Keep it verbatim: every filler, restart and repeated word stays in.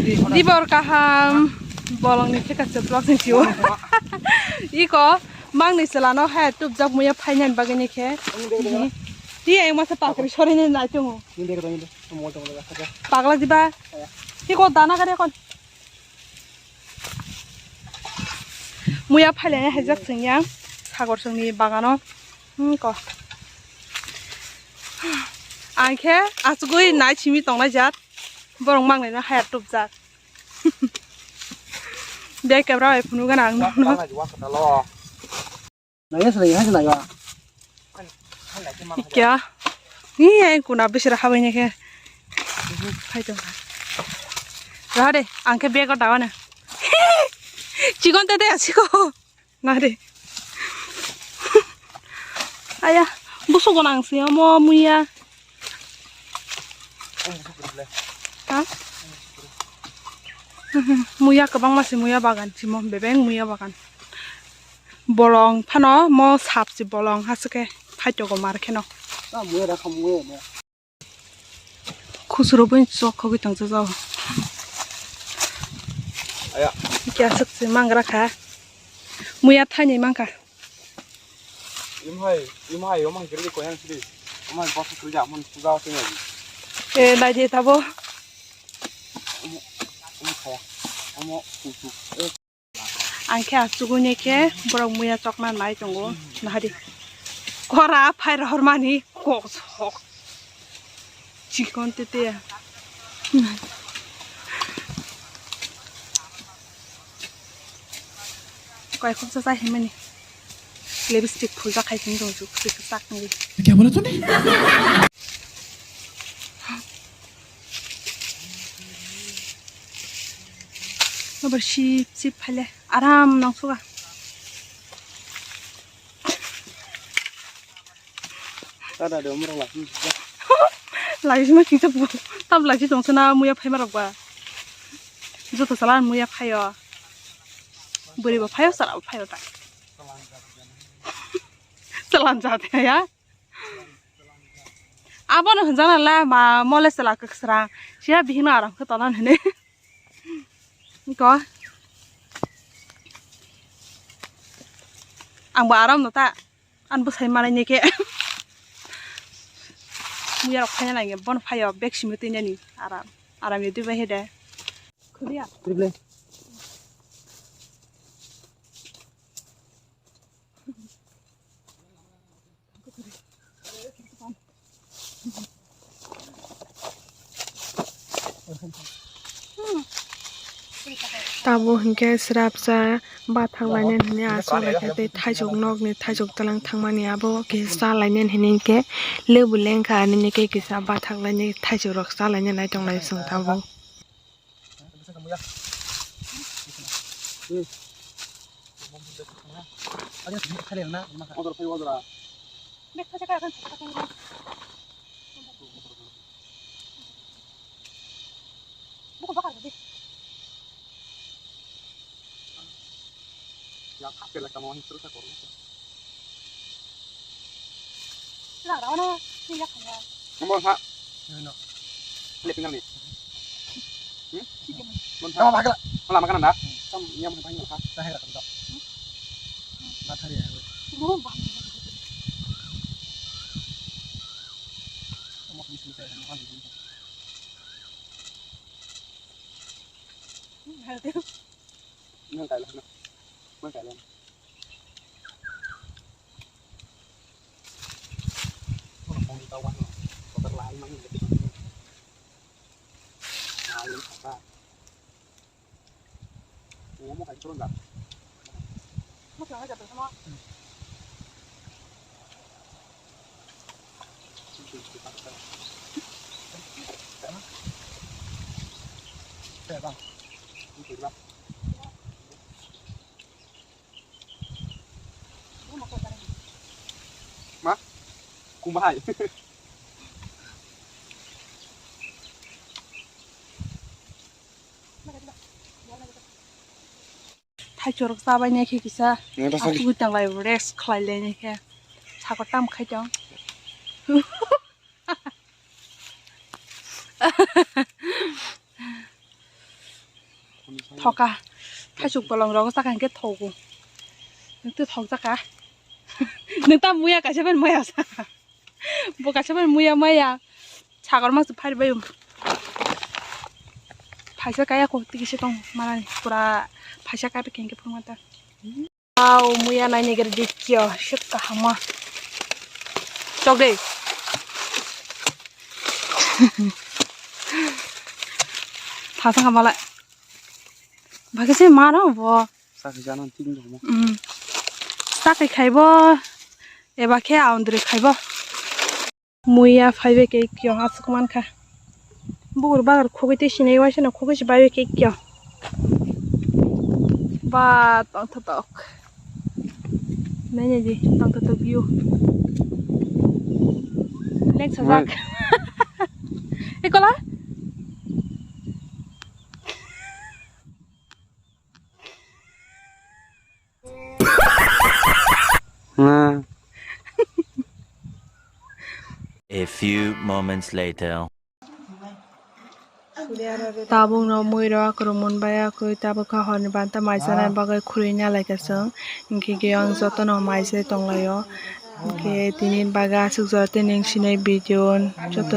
Dibor kaham, bolongni theka chwplok ni sio. Iko, mangni chwlano hai tubjak muya phainani bagwi ni khe. Ti ang masa pakri sorini nai tongo. Pagla diba? Iko dana gari kon. Muya phailani haijak chwngya sagor chwngni bagano. Hmm, ko. Ang khe achugwi nai simi tongnai jat. Borok mangnaino haya tubjak. Bek kebra bai phunuk gana ang nono. Naiya se naiya se naiya. Kya? Ni ai kuna bisira habai ne khe. Phai tong. Ra de, ang khe bego dawa na. Chikon te te asiko. Na de. Aya, busu gonang si omo muya. Ha? Muya kwbangma se muya bagan simo bebeng muya bagan. Bolong phano mo sap se bolong hasike phaitogo mar kheno. Khusuro bui chok khogwi tongsa jao. Aya. Kya suk se mangra kha. Muya thaini mangkha. Imhai, imhai, omang kiri ko yang sidi. Omang bosu kiri ja, mon puja sini. Eh, dai je tabo. Omo, omo khaya. Omo kuchuk. Ang khe achugwi ne khe borok muya chokna nai tongo. Nahadi. Kora phai rohormani kok sok. Chikon tete. Koi khoksa chai himani. Lipstick phulja khai sini dong juk. Sak ngi. Kya bola tune? Nobar sip sip phaile aram nang suga. Tada de umrok lasi. Lasi ma kisa bu. Tam lasi tong sana muya phai marok ba. Joto salan muya phayo. Buri ba phayo sara phayo ta. Salan jat ya. Abono hwnjakna le ma mole chwla kwsrang. Siya bihikno aram khe tolan hwnwi. Ko. Angbo aram no ta. An bwsai manai ni khe. Muya rok phaina nang bono phaio bag simi twi nani aram. Aram ni twi bai hede. Khudiya. Tabuk hinkhe srapsa bathak lainani hwnwi aswk laikha tei thaichuk nokni thaichuk twlang thangmani abo kisa lainani hwnwi hinkhe lebu lengkha ani khe kisa bathak lainani thaichuk rok cha lainani nai tonglai chwng tabuk. Amo ha. Lepingan ni. Hmm? Mon ha. Lama kana da? Kam niam ha. Ma? Kumahai. Thaichuk rok chabai nai khe kisa. Asugwi tanglai rest khlai lai nai khe. Sakho tam khai tong. Thoka. Thaisuk bolong rogo saka hinkhe thogo. Nwng twi thok jaka. Nwng ta muya kaisa bai maya saka. Bo kaisa bai muya maya. Sagor mangsa phari bai. Phaisa kaya ko tiki se tong manani pura phaisa kai bai kengke phung mata. Wow, muya nai nigir dikyo, shit kahama. Chok de. Thasang hamala. Bagi se mano bo. Sakhi jano ting dong. Hmm. Sakhi khaibo. Eba khe aundri khaibo. Muya phaibe khe kyo asuk mankha. Bukur bagar khogwi tei sinai waisa no khogwi se baibe khe kyo. Ba tongthotok. Nainai di tongthotok view. Leng sajak. Ekola? A few moments later. Tabuk no mui rok kwrwngmung bai akwi tabuk kha horni banta mai chanai bagwi khurui na lai ka chwng. Hinkhe khe ang jotono mai se tong lai o. Hinkhe tini bagwi aswk jora tei nwng sinai video joto.